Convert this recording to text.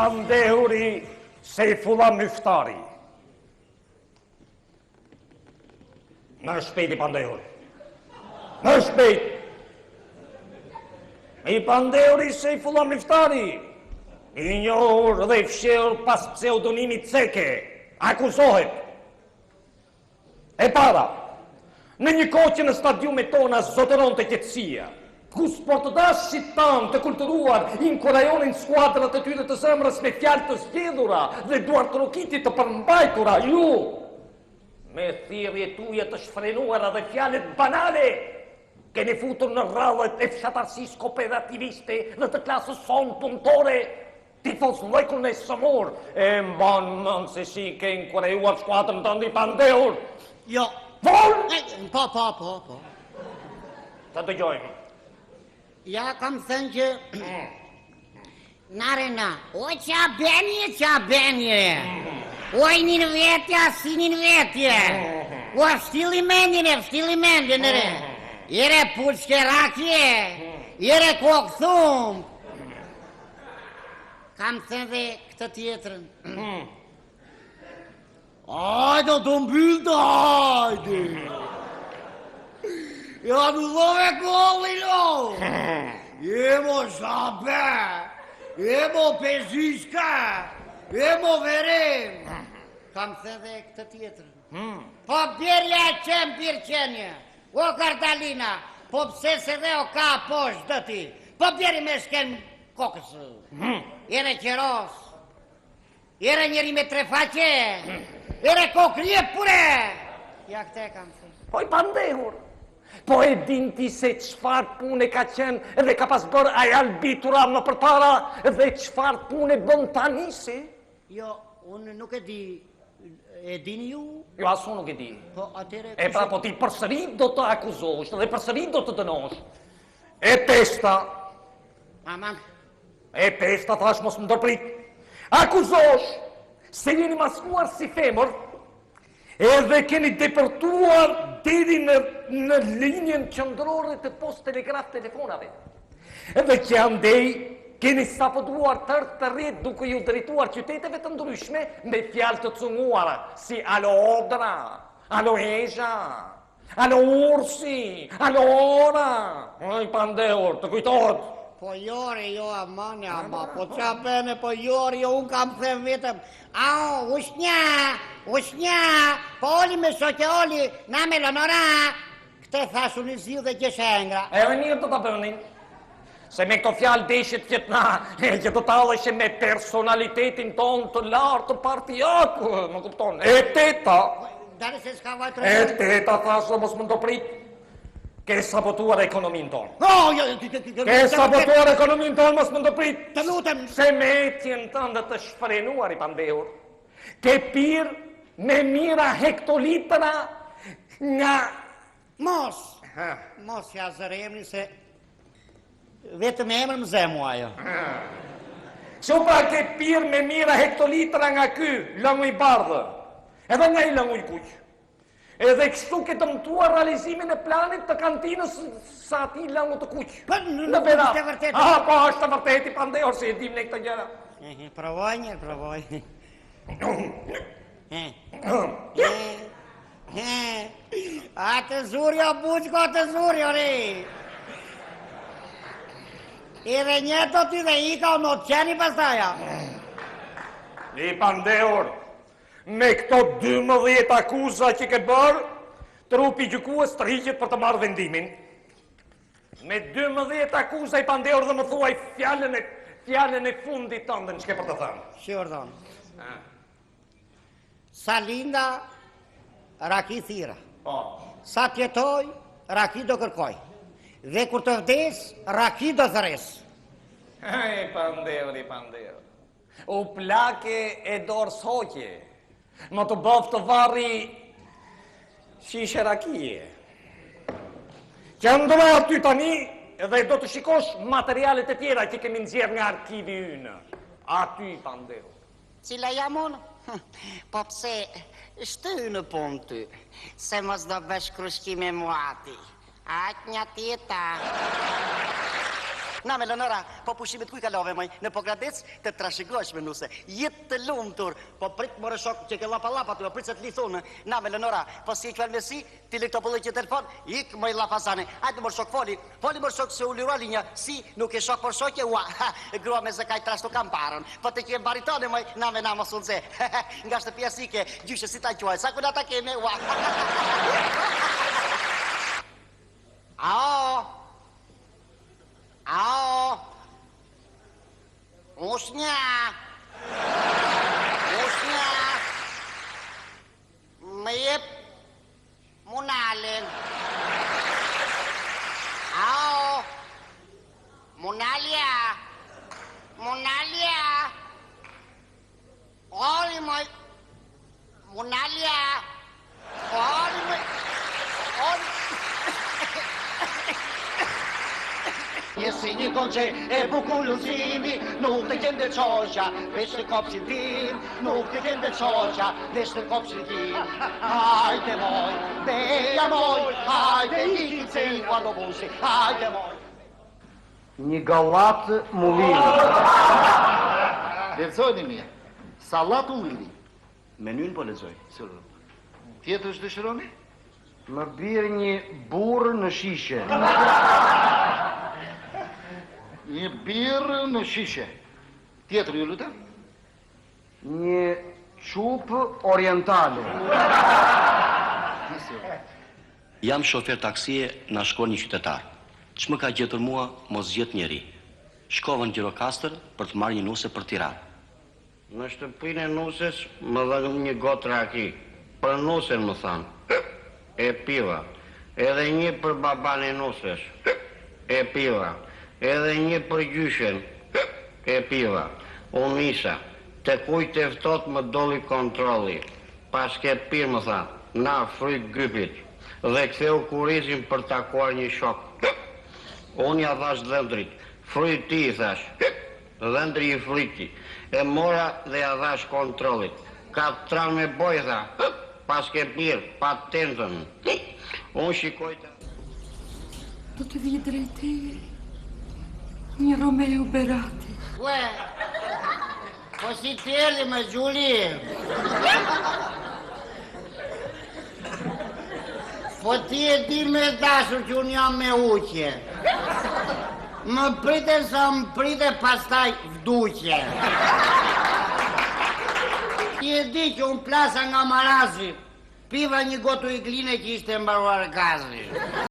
pandehuri Sejfulla Myftari. Më shpejt i pandehur. Më shpejt. I pandehuri Sejfulla Myftari, i njohur dhe i fshehur pas pseudonimit Ceke, akuzohet. E para, në një kohë që në stadiumet tona zotëronte qetësia, ku sportdashësit tanë të kulturuar inkurajonin skuadrat e tyre të zemrës me fjalë të zgjedhura dhe duartrokitje të përmbajtura, ju, me thirrjet tuaja të shfrenuara dhe fjalët banale, keni futur në radhët e fshatarësisë kooperativiste dhe të klasës sonë punëtore, Tifozllëkun e sëmurë, e mban mend se si ke inkurajuar skuadrën tënde i pandehur. Jo. Fol! Po, po, po, po. Të dëgjojmë. Ja, kam thënë që... Narena, o qa beni, qa beni, o i një në vetje, si një në vetje, o ftilli mendin e, ftilli mendin, re, ire puçke rakje, ire kokë thumë, Kam thënë dhe këtë tjetrën. Hmm. Ajde, të mbyll të hajde. Ja, anullove golin, o. Je mo zhabe, je mo pezishka, je mo verem. Kam thënë dhe këtë tjetrën. Hmm. Po birja e qenë bir qenje, o Kardalina, po pse se dhe o ka poshtë dëti, po bjeri me shkelm kokës, hmm. ere qeros, ere njeri me tre faqe, hmm. ere kokrje pure, ja këte kam thënë. Po i pandehur, po e din ti se çfarë pune ka qenë dhe ka pas bërë ai Albi Tura më përpara dhe çfarë pune bën tani si? Jo, unë nuk e di, e dini ju? Jo, as unë nuk e di. Po, atëherë... E pra, po ti përsëri do të akuzohesh dhe përsëri do të dënohesh. E pesta... Aman. E pesta, thashë mos më ndërprit. Akuzohesh se jeni maskuar si femër edhe keni depërtuar deri në, në linjën qendrore të post telegraf telefonave. Edhe që andej keni sabotuar tërë këtë rrjet duke iu drejtuar qyteteve të ndryshme me fjalë të cunguara, si alo Odra, alo Ezha, alo Ursi, alo Ora, i pandehur, të kujtohet. Po jore, jo, aman, ama, po qa bene, po jore, jo, unë kam thënë vetëm, ao, ushnja, ushnja, po oli me shoqe oli, na me lonora, Këtë thashë unë i ziu dhe gjeshe engra. Edhe mirë do ta bënin. Se me këto fjalë deshit që të na, që të talleshe me personalitetin tonë të lartë partiak, më kupton? E teta. Dale se s'ka vajtur. E teta thashë mos më ndërprit. Ke sabotuar ekonominë tonë. Oh, jo, jo, jo, jo, Ke sabotuar ekonominë tonë, mos më ndërprit. Të lutem. Se me etjen tënde të shfrenuar i pandehur. Ke pirë me mijëra hektolitra nga... Mos, mos ja zër emrin se vetëm emër më zë mua ajo. Kështu pra ke pirë me mijëra hektolitra nga ky lëngu i bardhë, edhe nga ai lëngu i kuq. Edhe kështu ke dëmtuar realizimin e planit të kantinës së atij lëngu të kuq. Po, në Berat. Është e vërtetë. Ah, po, është e vërtetë i pandehur se e dim ne këto gjëra. Provoj një, provoj. A të zuri o buçko, të zuri o re. Edhe një të ty dhe ika o në të qeni pastaja. I pandehur, Me këto 12 akuza që ke bërë, trupi gjykues tërhiqet për të marrë vendimin. Me 12 akuza i pandehur dhe më thuaj fjalën e fjalën e fundit tënden ç'ke për të thënë. Si urdhon? Sa linda raki thirra. Po. Sa të jetoj, raki do kërkoj. Dhe kur të vdes, raki do thërres. I pandehur, i pandehur. U plake e dorë s'hoqe, Më të bëftë varri shishe rakie. Qëndro aty tani dhe do të shikosh materialet e tjera që kemi nxjerrë nga arkivi ynë. Aty i pandehur. Cila jam unë? Po pse shty në punë ty, se mos do bësh krushqi me mua ti. Aq një tjeta. Name Leonora, po pushimet ku i kalove moj? Në Pogradec të trashëgosh me nuse. Jetë të lumtur. Po prit more shok që ke llapa llapa ty, po prit se të lidh unë. Name Leonora, po si e quan me si? Ti lë topulli që telefon, ik moj llafazane. Hajde mor shok foli. Foli mor shok se u lirua linja. Si, nuk je shok por shoqe, ua. Grua me zë kaq trashë nuk kam parë unë. Po të qe baritone moj, name name mos u nxe. Nga shtëpia si ke, gjyshe si ta quaj, sa kunata keme, ua. Ao. Ao. Usnja. Usnja. Më jep Munalen. Ao. Munalja. Munalja. Ori moj. Munalja. Ori moj. Ori. Je si një gonxhe e bukur lulëzimi, nuk të gjendet shoqja, veç në kopshtin tim, nuk të gjendet shoqja, veç në kopshtin tim. Hajde moj, beja moj, hajde ikim se i autobusi, hajde moj. Një gallatë mulliri. Lexojeni mirë. Sallatë ulliri. Menyn po lexoj, si Tjetër ç'dëshironi? Më bjer një burrë në shishe. Një birrë në shishe. Tjetër, ju lutem? Një çupë orientale. Jam shofer taksie na shkruan një qytetar. Ç'më ka gjetur mua, mos gjetë njeri. Shkova në Gjirokastër për të marrë një nuse për Tiranë. Në shtëpinë e nuses më dhanë një gotë raki, për nusen më thanë. E piva. Edhe një për babanë e nuses. E piva. Edhe një për gjyshen. E piva. U nisa. Te Kujt e Ftohtë më dolli kontrolli. Paske pirë më tha, na fry gypit. Dhe ktheu kurrizin për të takuar një shok. Unë ia dhashë dhëndrit. Fryj ti i thashë. Dhëndri i fryti. E mora dhe ia dhashë kontrollit. Katran me bojë, tha, paske pirë, patentën. Unë shikoj të. Do të vijë drejt teje një Romeo Berati. Ue, po si të erdhi me Gjuli? Po ti e di me dashur që unë jam me uqje. Më prite sa më prite pastaj vduqe. Ti e di që unë plasa nga marazi. Piva një gotë ujë kline që ishte mbaruar gazi.